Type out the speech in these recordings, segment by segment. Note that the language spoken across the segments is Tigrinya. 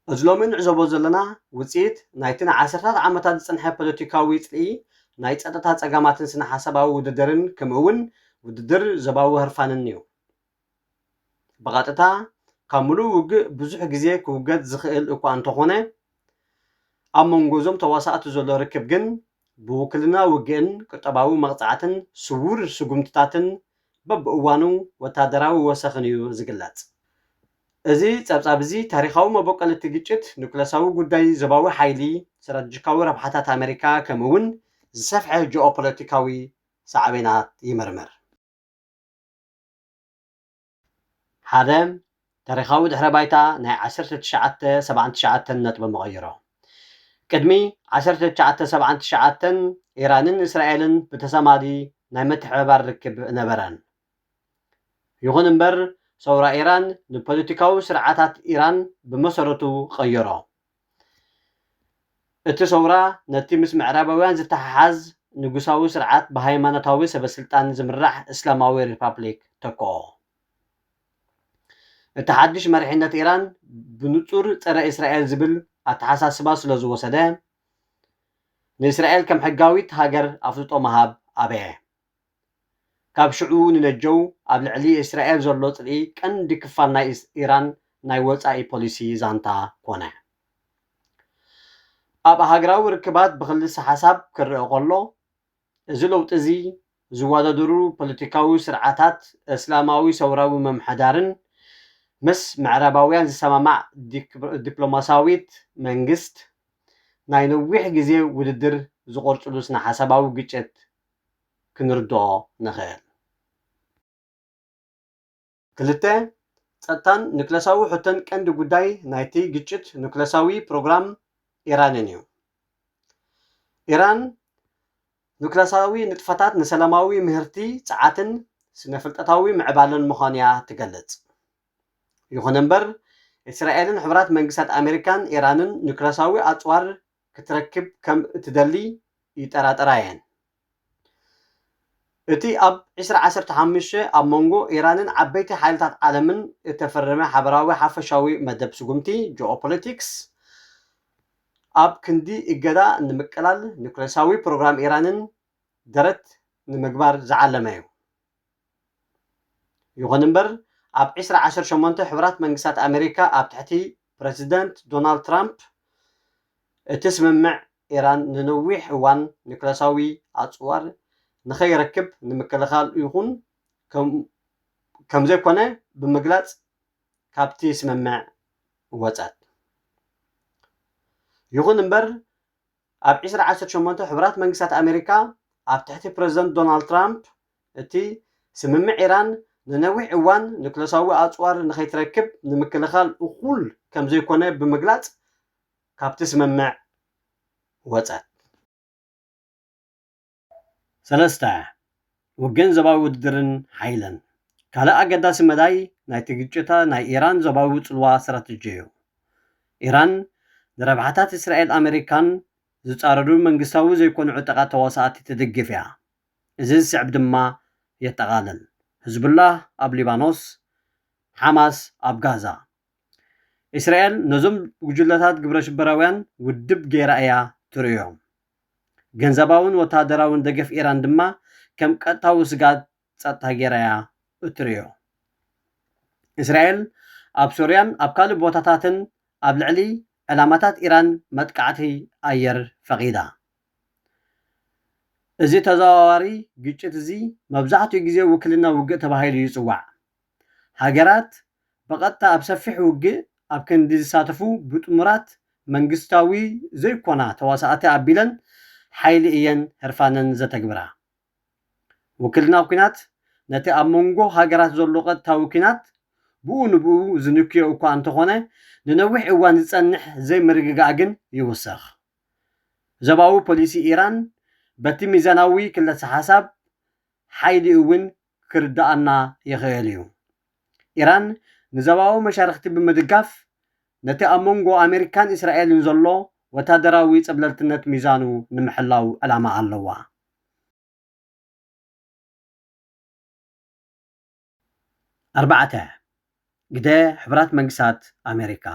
እዚ ሎሚ ንዕዘቦ ዘለና ውጽኢት ናይቲ ንዓሰርታት ዓመታት ዝጸንሐ ፖለቲካዊ ጽልኢ፣ ናይ ጸጥታ ጸገማትን ስነ-ሓሳባዊ ውድድርን፣ ከምኡ'ውን ውድድር ዞባዊ ህርፋንን እዩ። ብቐጥታ ካብ ምሉእ ውግእ ብዙሕ ግዜ ክውገድ ዝኽእል እኳ እንተኾነ፣ ኣብ መንጎ እዞም ተዋሳእቲ ዘሎ ርክብ ግን ብውክልና ውግእን ቁጠባዊ መቕጻዕትን ስዉር ስጉምትታትን በብእዋኑ ወታደራዊ ወሰኽን እዩ ዝግለጽ። እዚ ጸብጻብ እዚ ታሪኻዊ መበቆል እቲ ግጭት፣ ኑክለሳዊ ጉዳይ ዞባዊ ሓይሊ፣ ስትራተጂካዊ ረብሓታት ኣመሪካ፣ ከምኡ'ውን ዝሰፍሐ ጂኦፖለቲካዊ ሳዕቤናት ይምርምር። ሓደ፣ ታሪኻዊ ድሕረ ባይታ ናይ ዓሰርተ ትሽዓተ ሰብዓን ትሽዓተን ነጥቢ መቐይሮ። ቅድሚ ዓሰርተ ትሽዓተ ሰብዓን ትሽዓተን፣ ኢራንን እስራኤልን ብተሰማዲ ናይ ምትሕብባር ርክብ ነበረን። ይኹን እምበር፣ ሰውራ ኢራን ንፖለቲካዊ ስርዓታት ኢራን ብመሰረቱ ቀየሮ። እቲ ሰውራ ነቲ ምስ ምዕራባውያን ዝተሓሓዝ ንጉሳዊ ስርዓት ብሃይማኖታዊ ሰበስልጣን ዝምራሕ እስላማዊ ሪፓብሊክ ተክኦ። እቲ ሓድሽ መሪሕነት ኢራን ብንጹር ጸረ እስራኤል ዝብል ኣተሓሳስባ ስለ ዝወሰደ፣ ንእስራኤል ከም ሕጋዊት ሃገር ኣፍልጦ ምሃብ ኣበየ። ካብ ሽዑ ንነጀው ኣብ ልዕሊ እስራኤል ዘሎ ጽልኢ ቀንዲ ክፋል ናይ ኢስ-፣ ኢራን ናይ ወጻኢ ፖሊሲ ዛንታ ኮነ። ኣብ ሃገራዊ ርክባት ብክልሰ ሓሳብ ክረአ ከሎ፣ እዚ ለውጢ እዚ ዝወዳደሩ ፖለቲካዊ ስርዓታት እስላማዊ ሰውራዊ ምምሕዳርን ምስ ምዕራባውያን ዝሰማማዕ ዲክ-፣ ዲፕሎማሲያዊት መንግስት ናይ ነዊሕ ግዜ ውድድር ዝቖርጽሉ ስነ-ሓሳባዊ ግጭት ክንርድኦ ንኽእል። ክልተ፣ ጸጥታን ኑክለሳዊ ሕቶን ቀንዲ ጉዳይ ናይቲ ግጭት ኑክለሳዊ ፕሮግራም ኢራንን እዩ። ኢራን ኑክለሳዊ ንጥፈታት ንሰላማዊ ምህርቲ፣ ጸዓትን ስነ-ፍልጠታዊ ምዕባለን ምዃን እያ ትገልጽ። ይኹን እምበር፣ እስራኤልን ሕቡራት መንግስታት ኣሜሪካን ኢራንን ኑክለሳዊ ኣጽዋር ክትረክብ ከም እትደሊ ይጠራጠራ እየን። እቲ ኣብ ዕስራ ዓሰርተ ሓሙሽተ ኣብ መንጎ ኢራንን ዓበይቲ ሓይልታት ዓለምን እተፈረመ ሓበራዊ ሓፈሻዊ መደብ ስጉምቲ፣ ጂኦፖለቲክስ፣ ኣብ ክንዲ እገዳ ንምቅላል ኑክለሳዊ ፕሮግራም ኢራንን ደረት ንምግባር ዝዓለመ እዩ። ይኹን እምበር፣ ኣብ ዕስራ ዓሰርተ ሸሞንተ ሕቡራት መንግስታት ኣሜሪካ ኣብ ትሕቲ ፕረዚደንት ዶናልድ ትራምፕ እቲ ስምምዕ ኢራን ንነዊሕ እዋን ኑክለሳዊ ኣጽዋር ንኸይረክብ ንምክልኻል ይኹን ከም-፣ ከም ዘይኮነ ብምግላጽ ካብቲ ስምምዕ ወጸት። ይኹን እምበር፣ ኣብ ዕስራ ዓሰርተ ሸሞንተ ሕቡራት መንግስታት ኣሜሪካ ኣብ ትሕቲ ፕረዚደንት ዶናልድ ትራምፕ፣ እቲ ስምምዕ ኢራን ንነዊሕ እዋን ኑክለሳዊ ኣጽዋር ንኸይትረክብ ንምክልኻል እኹል ከም ዘይኮነ ብምግላጽ፣ ካብቲ ስምምዕ ወጸት። ሰለስተ፣ ውግእን ዞባዊ ውድድርን ሓይልን። ካልእ ኣገዳሲ መዳይ ናይቲ ግጭት ናይ ኢራን ዞባዊ ጽልዋ ስትራተጂ እዩ። ኢራን ንረብሓታት እስራኤል ኣመሪካን ዝጻረሩ መንግስታዊ ዘይኮኑ ዕጡቓት ተዋሳእቲ ትድግፍ እያ። እዚ ዝስዕብ ድማ የጠቓልል። ህዝቡላህ ኣብ ሊባኖስ፣ ሓማስ ኣብ ጋዛ። እስራኤል ነዞም ጉጅለታት ግብረ ሽበራውያን ውድብ ገይራ እያ ትርእዮም። ገንዘባውን ወተሃደራውን ደገፍ ኢራን ድማ ከም ቀጥታዊ ስግኣት ጸጥታ ገይራ እያ እትርእዮ። እስራኤል ኣብ ሶርያን ኣብ ካልእ ቦታታትን ኣብ ልዕሊ ዕላማታት ኢራን መጥቃዕቲ ኣየር ፈቒዳ። እዚ ተዘዋዋሪ ግጭት እዚ መብዛሕትኡ ግዜ ውክልና ውግእ ተባሂሉ ይጽዋዕ። ሃገራት ብቐጥታ ኣብ ሰፊሕ ውግእ ኣብ ክንዲ ዝሳተፉ፣ ብጥሙራት መንግስታዊ ዘይኮና ተዋሳእቲ ኣቢለን ሓይሊ እየን ህርፋነን ዘተግብራ። ውክልና ኲናት ነቲ ኣብ መንጎ ሃገራት ዘሎ ቀጥታዊ ኲናት ብኡ ንብኡ ዝንክዮ እኳ እንተኾነ፣ ንነዊሕ እዋን ዝጸንሕ ዘይምርግጋእ ግን ይውስኽ። ዞባዊ ፖሊሲ ኢራን በቲ ሚዛናዊ ክለሳ ሓሳብ ሓይሊ እውን ክርድኣና ይኽእል እዩ። ኢራን ንዞባዊ መሻርኽቲ ብምድጋፍ ነቲ ኣብ መንጎ ኣሜሪካን እስራኤልን ዘሎ ወታደራዊ ጸብለልትነት ሚዛኑ ንምሕላው ዕላማ ኣለዋ። ኣርባዕተ፣ ግደ ሕቡራት መንግስታት ኣሜሪካ።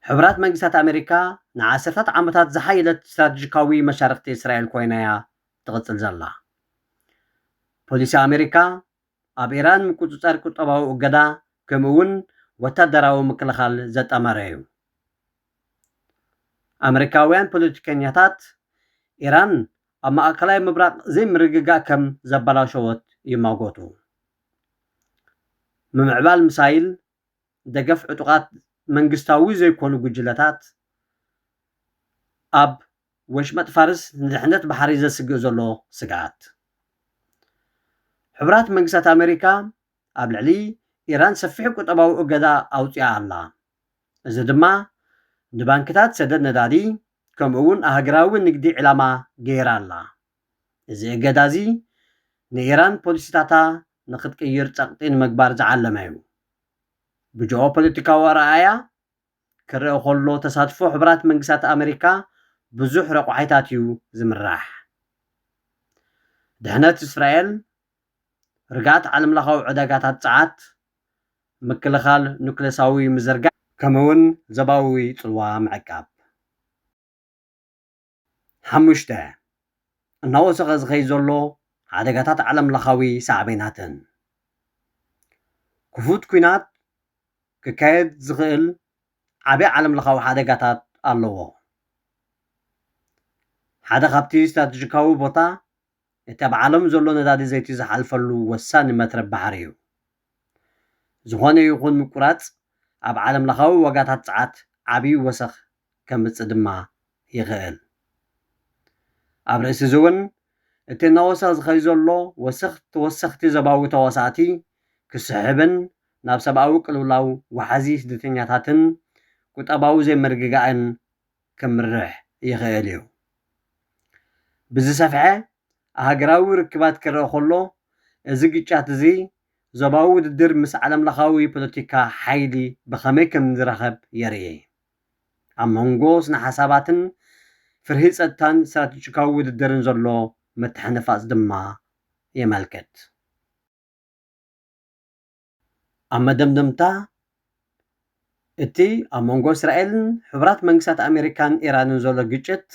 ሕቡራት መንግስታት ኣሜሪካ ንዓሰርታት ዓመታት ዝሓየለት ስትራቴጂካዊ መሻርኽቲ እስራኤል ኮይና እያ ትቕጽል ዘላ። ፖሊሲ ኣሜሪካ ኣብ ኢራን ምቁጽጻር ቁጠባዊ እገዳ ከምኡ እውን ወታደራዊ ምክልኻል ዘጠመረ እዩ። ኣመሪካውያን ፖለቲከኛታት ኢራን ኣብ ማእከላይ ምብራቕ ዘይምርግጋእ ከም ዘበላሸወት ይማጎቱ። ምምዕባል ሚሳይል፣ ደገፍ ዕጡቓት መንግስታዊ ዘይኮኑ ጉጅለታት፣ ኣብ ወሽመጥ ፋርስ ንድሕነት ባሕሪ ዘስግእ ዘሎ ስግኣት። ሕቡራት መንግስታት ኣሜሪካ ኣብ ልዕሊ ኢራን ሰፊሕ ቁጠባዊ እገዳ ኣውጺኣ ኣላ። እዚ ድማ ንባንክታት ሰደድ ነዳዲ ከምኡ እውን ኣህጉራዊ ንግዲ ዕላማ ገይራ ኣላ። እዚ እገዳ እዚ ንኢራን ፖሊሲታታ ንክትቅይር ጸቕጢ ንምግባር ዝዓለመ እዩ። ብጂኦ ፖለቲካዊ ኣረኣእያ ክረአ ከሎ ተሳትፎ ሕቡራት መንግስታት ኣሜሪካ ብዙሕ ረቋሒታት እዩ ዝምራሕ። ድሕነት እስራኤል፣ ርግኣት ዓለምለኻዊ ዕዳጋታት ጸዓት፣ ምክልኻል ኑክሌሳዊ ምዝርጋሕ ከምኡውን ዞባዊ ጽልዋ ምዕቃብ። ሓሙሽተ፣ እናወሰኸ ዝኸይድ ዘሎ ሓደጋታት ዓለምለኻዊ ሳዕቤናትን። ክፉት ኲናት ክካየድ ዝኽእል ዓቢ ዓለምለኻዊ ሓደጋታት ኣለዎ። ሓደ ካብቲ ስትራተጂካዊ ቦታ እቲ ኣብ ዓለም ዘሎ ነዳዲ ዘይቲ ዝሓልፈሉ ወሳኒ መትረብ ባሕሪ እዩ። ዝኾነ ይኹን ምቁራጽ ኣብ ዓለምለኻዊ ዋጋታት ጸዓት ዓቢ ወሰኽ ከምጽእ ድማ ይኽእል። ኣብ ርእሲ እዚ እውን እቲ እናወሰኽ ዝኸይድ ዘሎ ወሰኽ ተወሰኽቲ ዞባዊ ተዋሳእቲ ክስሕብን ናብ ሰብኣዊ ቅልውላው፣ ዋሕዚ ስደተኛታትን ቁጠባዊ ዘይምርግጋእን ክምርሕ ይኽእል እዩ። ብዝሰፍሐ ኣህጉራዊ ርክባት ክረአ ከሎ፣ እዚ ግጫት እዚ ዞባዊ ውድድር ምስ ዓለምለኻዊ ፖለቲካ ሓይሊ ብኸመይ ከም ዝራኸብ የርኢ። ኣብ መንጎ ስነ ሓሳባትን ፍርሂ ጸጥታን ስትራተጂካዊ ውድድርን ዘሎ ምትሕንፋጽ ድማ የመልክት። ኣብ መደምደምታ፣ እቲ ኣብ መንጎ እስራኤልን ሕቡራት መንግስታት ኣሜሪካን ኢራንን ዘሎ ግጭት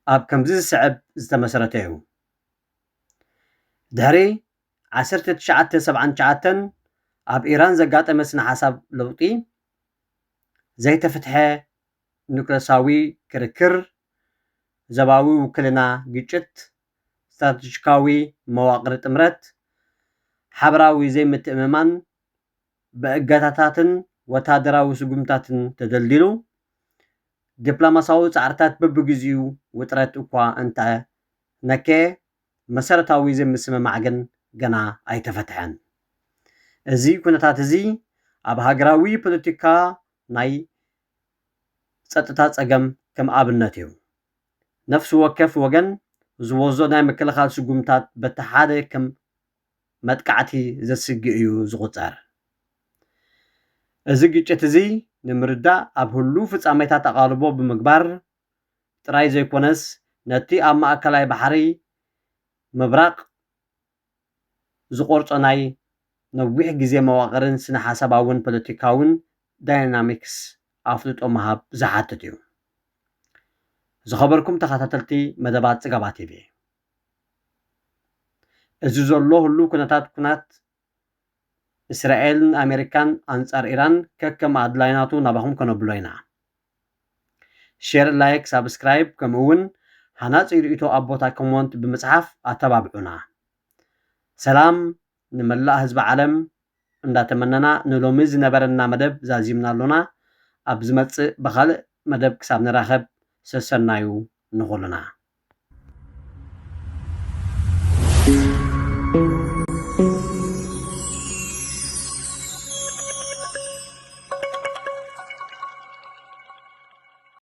ኣብ ከምዚ ዝስዕብ ዝተመስረተ እዩ። ድሕሪ ዓሰርተ ትሽዓተ ሰብዓን ትሽዓተን ኣብ ኢራን ዘጋጠመ ስነ ሓሳብ ለውጢ፣ ዘይተፈትሐ ኑክለሳዊ ክርክር፣ ዞባዊ ውክልና ግጭት፣ ስትራተጂካዊ መዋቕር ጥምረት፣ ሓበራዊ ዘይምትእምማን፣ ብእገዳታትን ወታደራዊ ስጉምታትን ተደልዲሉ፣ ዲፕሎማሲያዊ ጻዕርታት በብግዜኡ ውጥረት እኳ እንተ ነከየ፣ መሰረታዊ ዘይምስምማዕ ግን ገና ኣይተፈትሐን። እዚ ኩነታት እዚ ኣብ ሃገራዊ ፖለቲካ ናይ ጸጥታ ጸገም ከም ኣብነት እዩ። ነፍሲ ወከፍ ወገን ዝወስዶ ናይ ምክልኻል ስጉምታት በቲ ሓደ ከም መጥቃዕቲ ዘስግእ እዩ ዝቑጸር። እዚ ግጭት እዚ ንምርዳእ ኣብ ህሉው ፍጻሜታት ኣቓልቦ ብምግባር ጥራይ ዘይኮነስ፣ ነቲ ኣብ ማእከላይ ባሕሪ ምብራቕ ዝቖርጾ ናይ ነዊሕ ግዜ መዋቕርን ስነ ሓሳባውን ፖለቲካውን ዳይናሚክስ ኣፍልጦ ምሃብ ዝሓትት እዩ። ዝኸበርኩም ተኸታተልቲ መደባት ጽጋባ ቲቪ፣ እዚ ዘሎ ህሉው ኩነታት ኩናት እስራኤልን ኣሜሪካን ኣንጻር ኢራን ከከም ኣድላይናቱ ናባኹም ከነብሎ ኢና። ሼር፣ ላይክ፣ ሳብስክራይብ ከምኡ እውን ሃናጺ ርእይቶ ኣብ ቦታ ኮመንት ብምጽሓፍ ኣተባብዑና። ሰላም ንመላእ ህዝቢ ዓለም እንዳተመነና ንሎሚ ዝነበረና መደብ ዛዚምና ኣሎና። ኣብ ዝመጽእ ብኻልእ መደብ ክሳብ ንራኸብ ሰሰናዩ ንኹልና።